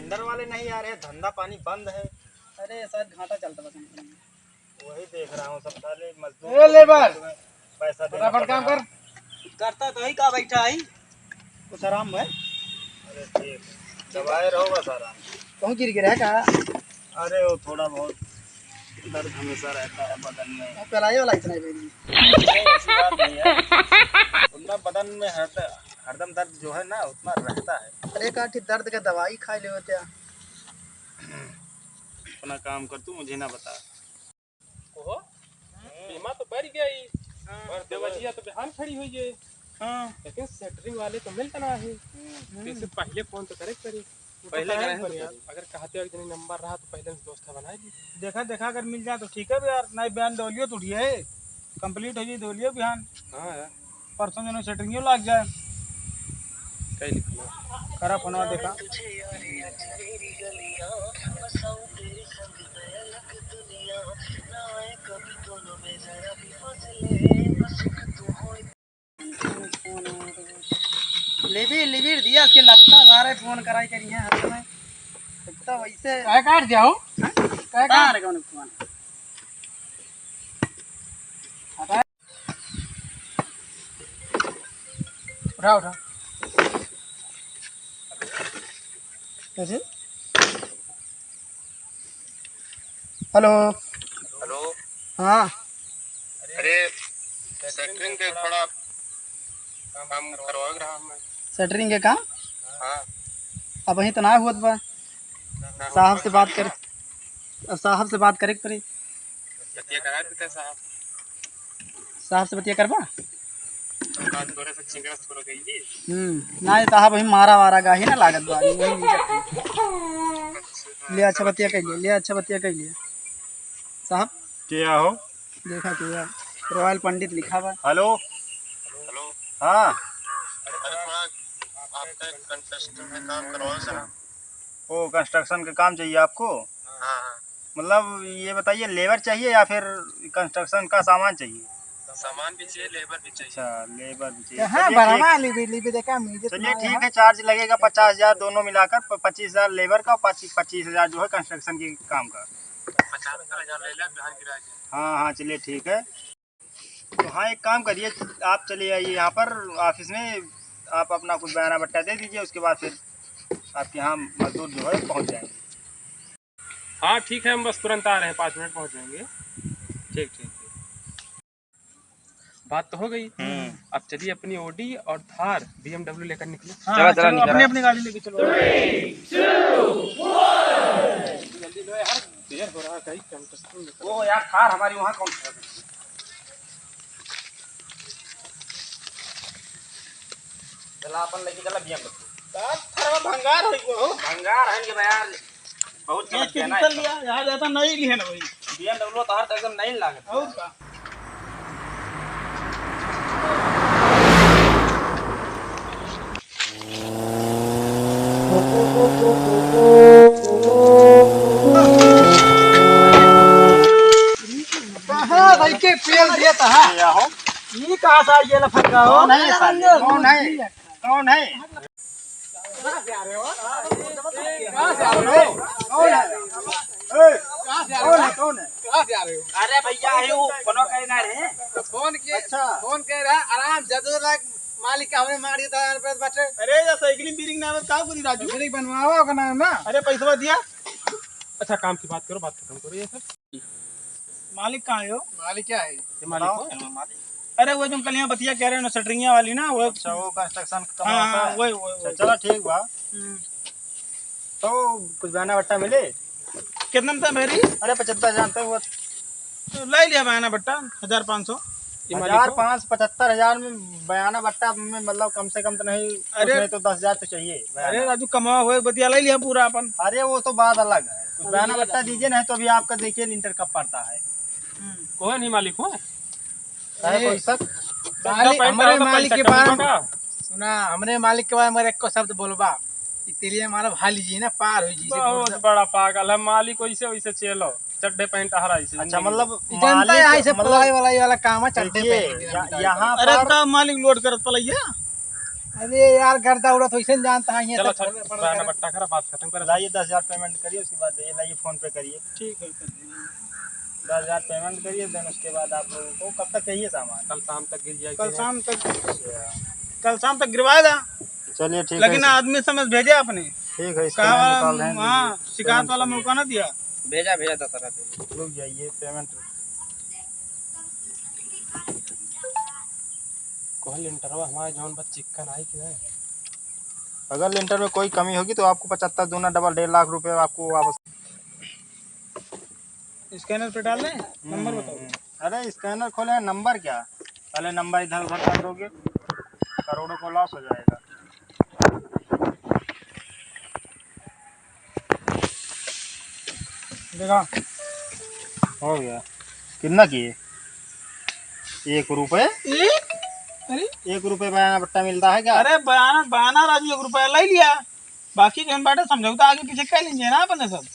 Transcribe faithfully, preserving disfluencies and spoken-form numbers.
अंदर वाले नहीं आ रहे, धंधा पानी बंद है। अरे, शायद घाटा चलता बा कंपनी में। वही देख रहा हूँ, सब साले मजदूर ए, लेबर! पैसा देना फटाफट काम कर। करता तो ही का बैठा है। कुछ आराम है? अरे ठीक है, दबाए रहो बस आराम। कहूँ गिर गिरा है का? अरे वो थोड़ा बहुत दर्द हमेशा रहता है बदन में। अब पिलाए वाला इतना ही भाई। नहीं, ऐसी बात नहीं है। उतना बदन में हरद-, हरदम दर्द जो है ना उतना रहता है। अरे का ठीक दर्द का दवाई खा ले होते। अपना काम कर, तू मुझे ना बता। ओहो, बीमा तो बढ़ गया ही। हाँ। और देवरिया तो बिहान खड़ी हुई है। हाँ। लेकिन सेटरिंग वाले तो मिलता ना है। हम्म। तो इससे पहले फोन तो करे के पड़ी। वो तो पहले करे के पड़ी यार। अगर कहते हो कि नहीं नंबर रहा तो पहले से व्यवस्था बना ली। देखा, देखा, अगर मिल जाए तो ठीक है यार, नहीं बयान दौलियो तो उठिए, कंप्लीट हो जाए दौलियो बिहान। हाँ यार। परसों जनो सेटरिंगो लाग जाए। कई लिखलो? करा फोनवा देखा। लेबे, लेबे दिया के लगता सारे फोन कराई करी है हाथ में। तो वैसे काहे काट दिया हो? हाँ? काहे पता काट? नहीं कौन फोन। उठा, उठा। कैसे? हेलो। हेलो। हाँ। अरे, सेटरिंग के थोड़ा काम करवावे के रहा हमें। सेटरिंग के काम? हाँ। अबहीं तो ना हुअत बा। ना साहब हुआ। से बात कर, साहब से बात करे के पड़ी। बतिया करा देते साहब। साहब से बतिया करबा? बात करे से चिंगरा से करो गई। हम्म, ना, ये साहब अभी मारा वारा गाही ना लागत बा, अभी वही नहीं जाते। ले, अच्छा बतिया कर लिया, ले, अच्छा बतिया कर लिया। साहब? क्या हो? देखा क्या, रॉयल पंडित लिखा बा। हेलो। हेलो। हाँ। अरे, थोड़ा आपका एक कंस्ट्रक्शन का काम करवाओ जरा। ओ, कंस्ट्रक्शन का काम चाहिए आपको? हाँ, हाँ। मतलब, ये बताइए, लेबर चाहिए या फिर कंस्ट्रक्शन का सामान चाहिए? सामान भी चाहिए, लेबर भी चाहिए। अच्छा, लेबर भी चाहिए। कहाँ चलिए, ठीक। बराबर लिबी, लिबी देखा, मुझे चलिए, ठीक है, चार्ज लगेगा पचास हजार, दोनों मिलाकर प-, पच्चीस हजार लेबर का, पच्चीस, पच्चीस हजार जो है कंस्ट्रक्शन के काम का। पचहत्तर हजार ले ले, बिहान गिरा के। हाँ, हाँ, चलिए, ठीक है। तो हाँ, एक काम करिए, आप चले आइए यहाँ पर ऑफिस में, आप अपना कुछ बयाना बट्टा दे दीजिए, उसके बाद फिर आपके यहाँ मजदूर जो है पहुँच जाएंगे। हाँ, ठीक है, हम बस तुरंत आ रहे हैं, पाँच मिनट पहुँच जाएंगे। ठीक, ठीक, ठीक। बात तो हो गई। हम्म। अब चलिए अपनी ओडी और थार बीएमडब्ल्यू लेकर निकलो। हाँ, चलो, चलो, चलो, निकलो। अपनी, अपनी गाड़ी लेके चलो। जल्दी लो यार, देर हो रहा है, कहीं कंस्ट्रक्शन में। ओ यार, थार हमारी वहाँ कौन खड़ा है? चला अपन लेके चला बीएमडब्ल्यू। का थारवा भंगार होई गो हो? भंगार है इनके बयार। बहुत ये चमक गया ना कितना एकदम। लिया? यार, ज्यादा नहीं लिया ना भाई। बीएमडब्ल्यू तो हर एकदम नहीं लागत। और का? कहाँ भाई के पेल दिया था? ये हो? ये कहाँ से आई ये लफंगा हो? कौन है ये साले? कौन है? कौन है? कहाँ से आ रहे हो? कहाँ से आ रहे हो? कौन है? ए, कहाँ से आ रहे हो? कौन है? कौन है? कहाँ से आ रहे हो? अरे भैया, ये वो फोन करे ना रहे। तो फोन के, अच्छा। फोन के रहा, आराम से दो लाख मालिक का हमने मार दिया था यार, बस बचे। अरे, ये साइकिल बीरिंग नाम है, का करी राजू? साइकिल बनवाओ का नाम ना। अरे, पैसा दिया। अच्छा, काम की बात करो, बात खत्म करो ये सब। मालिक कहाँ है हो? मालिक क्या है? ये मालिक बताओ। हो? अरे, वो जो कल यहाँ बतिया कह रहे हो ना, सटरिया वाली ना, वो। अच्छा, वो कंस्ट्रक्शन का हाँ, मामला हाँ, है। वही, वही, अच्छा, वही। चलो, ठीक बा। हम्म। तो कुछ बयाना बट्टा मिले? कितना में था मेरी? अरे, पचहत्तर हजार तक वो। तो ले लिया बयाना बट्टा, हजार पाँच सौ। ये मालिक हो? हजार पाँच, पचहत्तर हजार में बयाना बट्टा में, मतलब, कम से कम तो नहीं, अरे, उसमें तो दस हजार तो चाहिए बयाना। अरे राजू, कमावा हुए बतिया ले लिया पूरा अपन। अरे, वो तो बात अलग है, कुछ बयाना बट्टा दीजिए, नहीं तो अभी आपका देखिए लिंटर कब पड़ता है। हम्म। कौन ही मालिक हो? काहे ए, कोई शक? मालिक, चड्डा पैंट हमारे डालो तो मालिक पैसा के कम बारे, होगा। सुना, हमरे मालिक के बारे में एको शब्द बोलबा, इसीलिए हमारा भाली जी ना पार हो जी से बहुत बोल दे। बड़ा पागल है मालिक, वैसे वैसे चलो, चड्डे पैंट हरा इसे अच्छा, जिंदगी मतलब में। जनता मालिक, यहाँ से मतलब पलाई वलाई वाला काम है, चड्डे देखिए, पैंट या-, यहाँ अरे पर का मालिक लोड करत पलैया? अरे यार, गर्दा उड़त वैसे न जानता है, ये चलो, सब चलो, बयाना बट्टा करा, बात खत्म करा। लाइए, दस हजार पेमेंट करिए, उसके बाद ये लाइए, फोन पे करिए। ठीक है, कर देंगे। दस हजार पेमेंट करिए, देन उसके बाद आप लोगों को कब तक चाहिए सामान? कल शाम तक गिर जाएगी। कल शाम तक, अच्छा। कल शाम तक गिरवा दा। चलिए, ठीक है। लेकिन आदमी समझ भेजे आपने। ठीक है, कहा स्कैनर वाला, निकाल रहे हैं, हाँ, दीजिए। शिकायत पेमेंट वाला करिए। मौका ना दिया। भेजा, भेजा था सर। रुक जाइए, पेमेंट। कह लिंटरवा हमारे जौन बा चिक्कन आई कि नहीं? अगर लिंटर में कोई कमी होगी तो आपको पचहत्तर दूना डबल डेढ़ लाख रुपए आपको वापस। स्कैनर पे डाल दें, नंबर बताओ। हम्म। अरे स्कैनर खोले हैं, नंबर क्या? पहले नंबर इधर उधर कर दोगे, करोड़ों को लॉस हो जाएगा। देखा। हो गया। कितना किए? एक रुपए। एक? अरे? एक रुपए बयाना बट्टा मिलता है क्या? अरे बयाना, बयाना राजू एक रुपया ले लिया, बाकी जौन बाटे समझौता आगे पीछे कर लीजिए ना अपने सब।